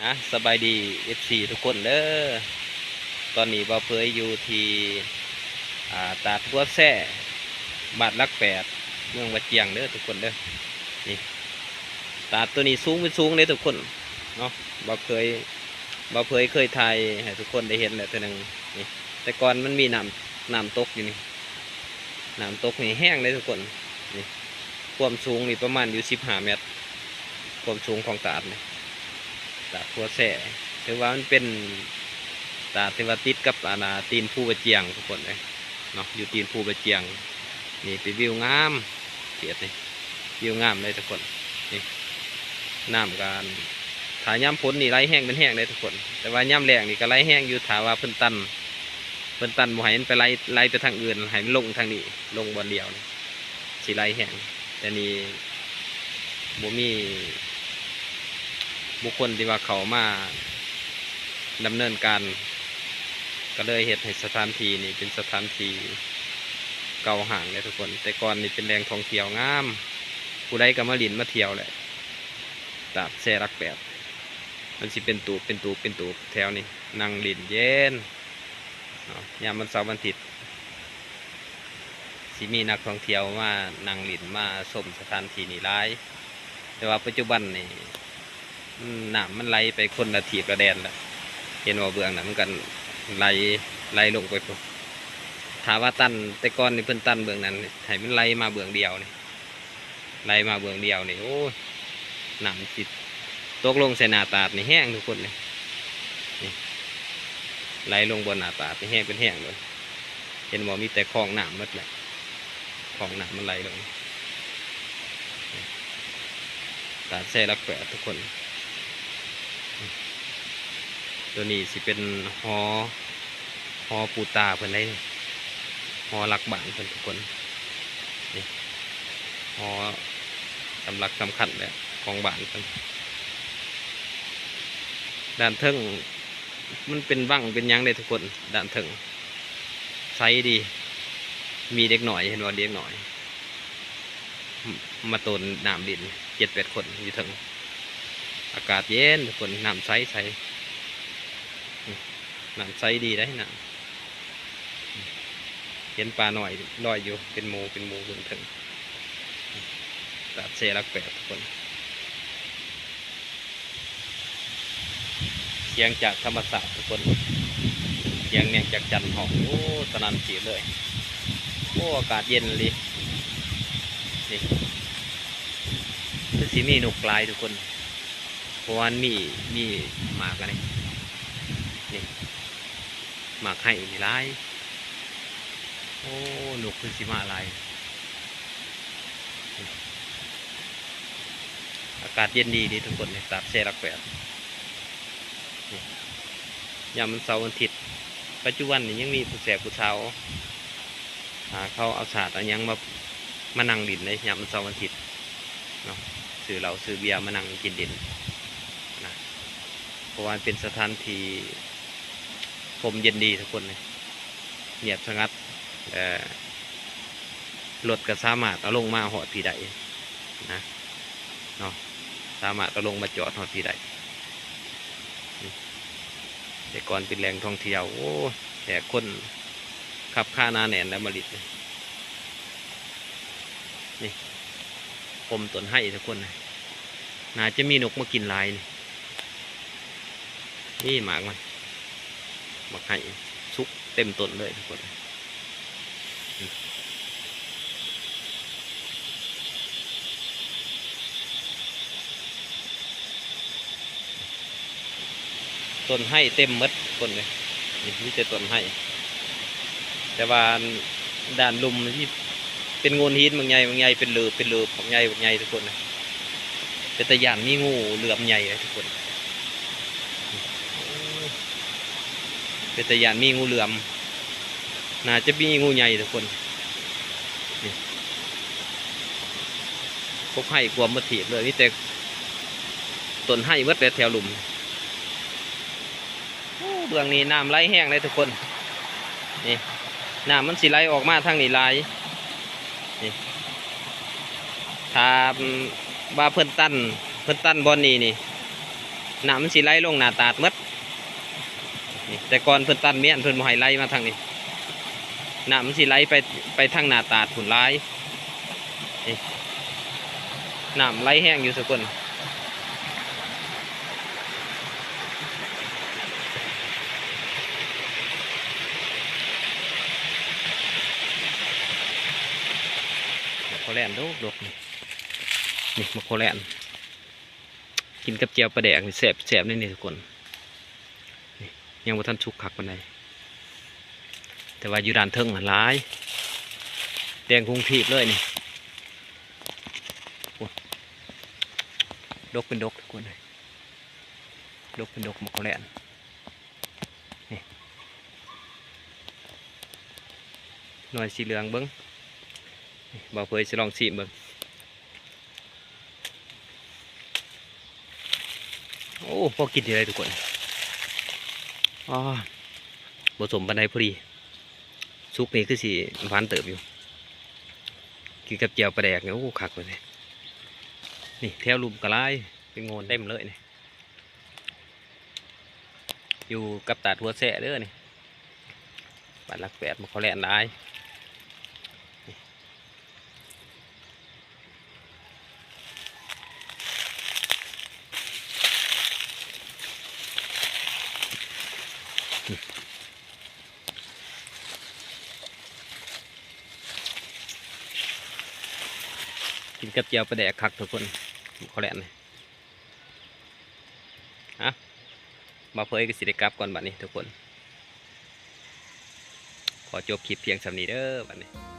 ອາ ສະບາຍດີ ເອັຟຊີ ທຸກຄົນເດີ. ຕອນນີ້ບ່າວເຜີຍຢູ່ທີ່ ອາ ຕາດຫົວແຊ ບ້ານຫຼັກແປດ ເມືອງບາຈຽງເດີທຸກຄົນເດີ. ນີ້ ຕາດໂຕນີ້ສູງເປັນສູງເດ້ທຸກຄົນເນາະ. ບ່າວເຜີຍ ບ່າວເຜີຍເຄີຍຖ່າຍໃຫ້ທຸກຄົນໄດ້ເຫັນແລ້ວເທື່ອໜຶ່ງ. ນີ້ ແຕ່ກ່ອນມັນມີນ້ຳ ນ້ຳຕົກຢູ່ນີ້ ນ້ຳຕົກນີ້ແຮງເດ້ທຸກຄົນ. ນີ້ ຄວາມສູງນີ້ປະມານຢູ່ສິບຫ້າແມັດ ຄວາມສູງຂອງຕາດນີ້ ຕາດຫົວແຊ ຖືວ່າມັນເປັນຕາດທີ່ວ່າຕິດກັບ ອັນນ່າ ຕີນພູບາຈຽງທຸກຄົນເອີຍເນາະ ຢູ່ຕີນພູບາຈຽງ. ນີ້ເປັນວິວງາມ ເຂດນີ້ ວິວງາມເລີຍທຸກຄົນ. ນີ້ ນ້ຳກະ ຖ້າຍາມຝົນນີ້ໄຫຼແຮງເປັນແຮງເດ້ທຸກຄົນ ແຕ່ວ່າຍາມແລ້ງນີ້ກະໄຫຼແຮງຢູ່ ຖ້າວ່າເພິ່ນຕັນ ເພິ່ນຕັນບໍ່ໃຫ້ມັນໄປໄຫຼ ໄຫຼໄປທາງອື່ນ ໃຫ້ມັນລົງທາງນີ້ ລົງບ່ອນດຽວນີ້ ຊິໄຫຼແຮງ. ແຕ່ນີ້ບໍ່ມີບຸກຄົນທີ່ວ່າເຂົ້າມາດຳເນີນການ ກະເລີຍເຮັດໃຫ້ສະຖານທີ່ນີ້ເປັນສະຖານທີ່ເກົ່າຮ້າງເດ້ທຸກຄົນ. ແຕ່ກ່ອນນີ້ເປັນແຫຼ່ງທ່ອງທ່ຽວງາມ ຜູ້ໃດກະມາຫຼິ້ນມາທ່ຽວແຫຼະ. ຕາດແຊຫຼັກແປດ ມັນຊິເປັນຕູບ ເປັນຕູບ ເປັນຕູບແຖວນີ້ ນັ່ງຫຼິ້ນເຢັນເນາະ. ຍາມວັນເສົາວັນອາທິດ ຊິມີນັກທ່ອງທ່ຽວມານັ່ງຫຼິ້ນ ມາຊົມສະຖານທີ່ນີ້ຫຼາຍ. ແຕ່ວ່າປັດຈຸບັນນີ້ ອືມ ນ້ຳມັນໄຫຼໄປຄົນລະທີບລະແດນລະ ເຫັນບໍ່ ເບື້ອງນັ້ນມັນກະໄຫຼ ໄຫຼລົງໄປພຸ້ນ. ຖ້າວ່າຕັນ ແຕ່ກ່ອນນີ້ເພິ່ນຕັນເບື້ອງນັ້ນ ໃຫ້ມັນໄຫຼມາເບື້ອງດຽວນີ້ ໄຫຼມາເບື້ອງດຽວນີ້ ໂອ້ຍ ນ້ຳຊິຕົກລົງໃສ່ໜ້າຕາດນີ້ແຮງທຸກຄົນເອີຍ. ນີ້ ໄຫຼລົງບ່ອນໜ້າຕາດນີ້ແຮງເປັນແຮງເລີຍ ເຫັນບໍ່ ມີແຕ່ຄອງນ້ຳໝົດແຫຼະ ຄອງນ້ຳມັນໄຫຼລົງ. ຕາດແຊຫຼັກແປດທຸກຄົນ. ໂຕນີ້ຊິເປັນຫໍ ຫໍປູ່ຕາເພິ່ນໄດ໋ ຫໍຫຼັກບ້ານເພິ່ນທຸກຄົນ. ນີ້ ຫໍສຳລັກສຳຄັນແຫຼະຂອງບ້ານເພິ່ນ. ດ້ານເທິງມັນເປັນວັງເປັນຫຍັງເດ້ທຸກຄົນ ດ້ານເທິງໃສດີ. ມີເດັກນ້ອຍ ເຫັນບໍ່ ເດັກນ້ອຍ ມາໂຕນນ້ຳຫຼິ້ນ ເຈັດແປດຄົນຢູ່ເທິງ. ອາກາດເຢັນທຸກຄົນ ນ້ຳໃສໆ ນ້ຳໃສດີໄດ໋ ນ້ຳ ເຫັນປານ້ອຍລອຍຢູ່ເປັນໝູ່ເປັນໝູ່ຢູ່ເທິງ. ຕາດແຊຫຼັກແປດທຸກຄົນ. ສຽງຈາກທຳມະຊາດທຸກຄົນ ສຽງແມງຈັກຈັ່ນຮ້ອງ ໂອ້ ສະໜັ່ນເສຍງເລີຍ. ໂອ້ ອາກາດເຢັນອີ່ຫຼີ. ນີ້ ຄືຊິມີນົກຫຼາຍທຸກຄົນ ເພາະວ່າມັນມີ ມີໝາກອັນນີ້ ນີ້ ໝາກໄຮນີ້ຫຼາຍ. ໂອ້ ນົກຄືຊິມາຫຼາຍ. ອາກາດເຢັນດີເດ້ທຸກຄົນເດ້ ຕາດແຊຫຼັກແປດ. ນີ້ ຍາມວັນເສົາວັນອາທິດ ປັດຈຸບັນນີ້ຍັງມີຜູ້ແຊຜູ້ສາວ ອາ ເຂົາເອົາສາດເອົາຫຍັງມາ ມານັ່ງຫຼິ້ນເດ້ ຍາມວັນເສົາວັນອາທິດເນາະ ຊື້ເຫຼົ້າຊື້ເບຍມານັ່ງກິນຫຼິ້ນນະ. ເພາະວ່າມັນເປັນສະຖານທີ່ຮົ່ມເຢັນດີທຸກຄົນເດ້ ງຽບສະຫງັດ ແລະ ລົດກະສາມາດເອົາລົງມາຮອດພີ້ໄດ້ນະ ເນາະ ສາມາດເອົາລົງມາຈອດຮອດພີ້ໄດ້. ນີ້ ແຕ່ກ່ອນເປັນແຫຼ່ງທ່ອງທ່ຽວ ໂອ້ ແຂກຄົນຄັບຄາໜາແໜ້ນແລ້ວມາຫຼິ້ນ. ນີ້ ພົມຕົ້ນໄຮທຸກຄົນ ໜ້າຈະມີນົກມາກິນຫຼາຍນີ້. ນີ້ໝາກມັນ ໝາກໄຮສຸກເຕັມຕົ້ນເລີຍທຸກຄົນ. ຕົ້ນໄຮເຕັມໝົດຄົນເອີຍ ນີ້ມີແຕ່ຕົ້ນໄຮ ແຕ່ວ່າດ້ານລຸ່ມນີ້ເປັນໂງ່ນຫີນບັກໃຫຍ່ໆ ເປັນເລີບ ເປັນເລີບບັກໃຫຍ່ ບັກໃຫຍ່ທຸກຄົນ. ເປັນຕາຢ້ານມີງູເຫຼືອມໃຫຍ່ເດ້ທຸກຄົນ ເປັນຕາຢ້ານມີງູເຫຼືອມ ໜ້າຈະມີງູໃຫຍ່ທຸກຄົນ. ນີ້ ກົກໄຮກວມໝົດທີບເລີຍ ມີແຕ່ຕົ້ນໄຮໝົດແຫຼະແຖວລຸ່ມ. ໂອ້ ເບື້ອງນີ້ນ້ຳໄຫຼແຮງເດ້ທຸກຄົນ ນີ້ ນ້ຳມັນຊິໄຫຼອອກມາທາງນີ້ຫຼາຍ. ນີ້ ຖ້າວ່າເພິ່ນຕັນ ເພິ່ນຕັນບ່ອນນີ້ນີ້ ນ້ຳມັນຊິໄຫຼລົງໜ້າຕາດໝົດ. ນີ້ ແຕ່ກ່ອນເພິ່ນຕັດມ້ຽນ ເພິ່ນບໍ່ໃຫ້ໄຫຼມາທາງນີ້ ນ້ຳມັນຊິໄຫຼໄປ ໄປທາງໜ້າຕາດພຸ້ນຫຼາຍ. ນີ້ ນ້ຳໄຫຼແຮງຢູ່ທຸກຄົນ. ໝາກໂຄແລນດົກໆ ນີ້ ນີ້ໝາກໂຄແລນ ກິນກັບແຈ່ວປາແດກນີ້ແຊບ ແຊບເລີຍນີ້ທຸກຄົນ. ນີ້ ຍັງບໍ່ທັນສຸກຄັກປານໃດ ແຕ່ວ່າຢູ່ດ້ານເທິງຫັ້ນຫຼາຍ ແດງຮຸ່ງພີບເລີຍນີ້. ໂອ້ ດົກເປັນດົກທຸກຄົນເອີຍ ດົກເປັນດົກໝາກໂຄແລນ. ນີ້ ໜ່ວຍສີເຫຼືອງເບິ່ງ ນີ້ ບ່າວເຜີຍຊິລອງຊີມເບິ່ງ. ໂອ້ ພໍກິນຢູ່ເດ້ທຸກຄົນ. ອໍ ບໍ່ສົ້ມປານໃດ ພໍດີ. ສຸກນີ້ຄືຊິຫວານເຕີບຢູ່ ກິນກັບແຈ່ວປາແດກນີ້ ໂອ້ ຄັກເລີຍ. ນີ້ແຖວລຸ່ມກໍຫຼາຍ ເປັນໂງນເຕັມເລີຍນີ້. ຢູ່ກັບຕາດຫົວແຊເດີນີ້ ບ້ານຫຼັກແປດ ໝາກໂຄແລນຫຼາຍ. ກິນກັບແຈ່ວປາແດກຄັກທຸກຄົນ ໝາກໂຄແລນນີ້. ອ່ະ ບ່າວເຜີຍກໍຊິໄດ້ກັບກ່ອນບັດນີ້ທຸກຄົນ. ຂໍຈົບຄລິບພຽງສ່ຳນີ້ເດີບັດນີ້.